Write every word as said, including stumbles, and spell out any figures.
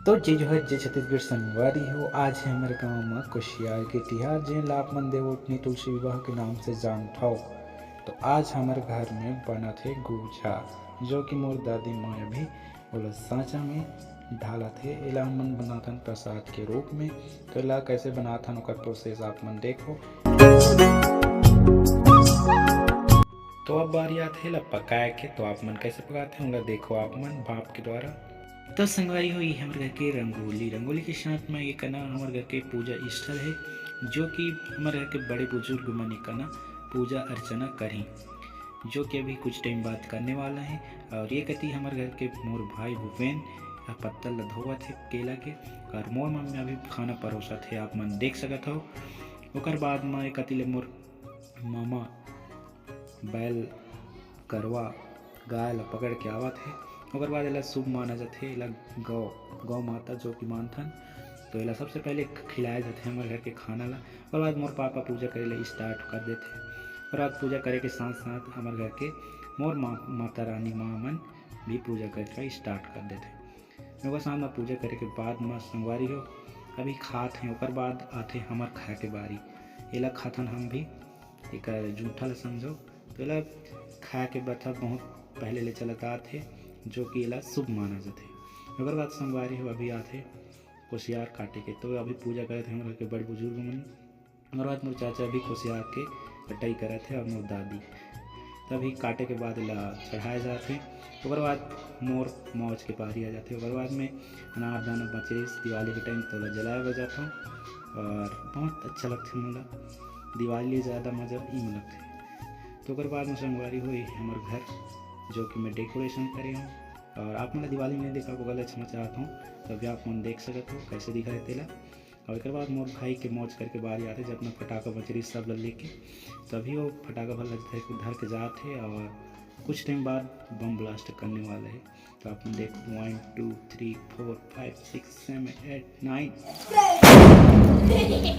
तो जय जोहार, जय छत्तीसगढ़ संगवारी हो। आज हे हमर गांव म कुशियार के तिहार, जेन ला आप मन देवउठनी तुलसी विवाह के नाम से जानत हव। तो आज हमर घर में बनत हे गुझा, जो कि मोर दादी माँ अभी ओला सांचा में ढालत हे। एला हमन बनाथन प्रसाद के रूप में। तो एला कैसे बनाथन, ओकर प्रोसेस आप मन देखो। तो अब बारी आथे एला पकाए के। तो आप मन कैसे पकाथे, ओला देखो आप मन भाप के द्वारा। तो संगवारी हो, ये हमर घर के रंगोली, रंगोली के साथ में ये कना हमर घर के पूजा स्थल है, जो कि हमर घर के बड़े बुजुर्ग मन ये कना पूजा अर्चना करही, जो कि अभी कुछ टाइम बाद करने वाला है। और ये कती हमर घर के मोर भाई भूपेन ह पत्तल ला धोवत हे केला के, और मोर मम्मी अभी खाना परोसत हे, आप मन देख सकत हो। ओकर बाद म ये कती ले मोर मामा बैल, गरवा, गाय ला पकड़ के आवत हे। ओकर बाद एला शुभ माना जाथे, एला गौ, गौ माता जो कि मानथन, तो एला सबसे पहले खिलाया जाथे हमर घर के खाना ला। ओकर बाद मोर पापा पूजा करे ला स्टार्ट कर देथे। ओकर बाद पूजा करे के साथ साथ हमर घर के मोर माँ, माता रानी माँ मन भी पूजा करे ला स्टार्ट कर देथे। ओकर साथ म पूजा करे के बाद म संगवारी हो अभी खात हे, ओकर बाद आथे हमर खाए के बारी। एला खाथन हम भी, एकर जूठा ला समझो। तो एला खाए के प्रथा बहुत पहले ले चलत आत हे, जो कि एला शुभ माना जाथे। ओकर बाद संगवारी हो अभी आथे कोसियार काटे के। तो अभी पूजा करत हे हमर घर के बड़ बुजुर्ग मन। ओकर बाद मोर चाचा भी कोसियार के कटाई करत हे और मोर दादी। तभी काटे के बाद एला चढ़ाए जात हे। ओकर बाद मोर मौज के पारी आ जाथे। ओकर बाद में अनार दाना बचे दिवाली के टाइम, तोला जलाए बर जाथों और बहुत अच्छा लगथे मोला। दिवाली ले ज़्यादा मज़ा ई में लगथे। तो ओकर बाद में संगवारी हो हमर घर, जो कि मैं डेकोरेशन करे हूँ, और आप मन ला दिवाली नहीं देखा, ओकर ला क्षमा चाहत हूँ। तभी आप मन देख सकत हो कैसे दिखा हे तेला। और एकर बाद मोर भाई के मौज करके बारी आथे, जब अपना फटाका बचरी सब ला लेके, तभी वो फटाका भर ला धर के, धर के जात हे और कुछ टाइम बाद बम ब्लास्ट करने वाला है। तो आप मन देखो, one, two, three, four, five, six, seven, eight, nine.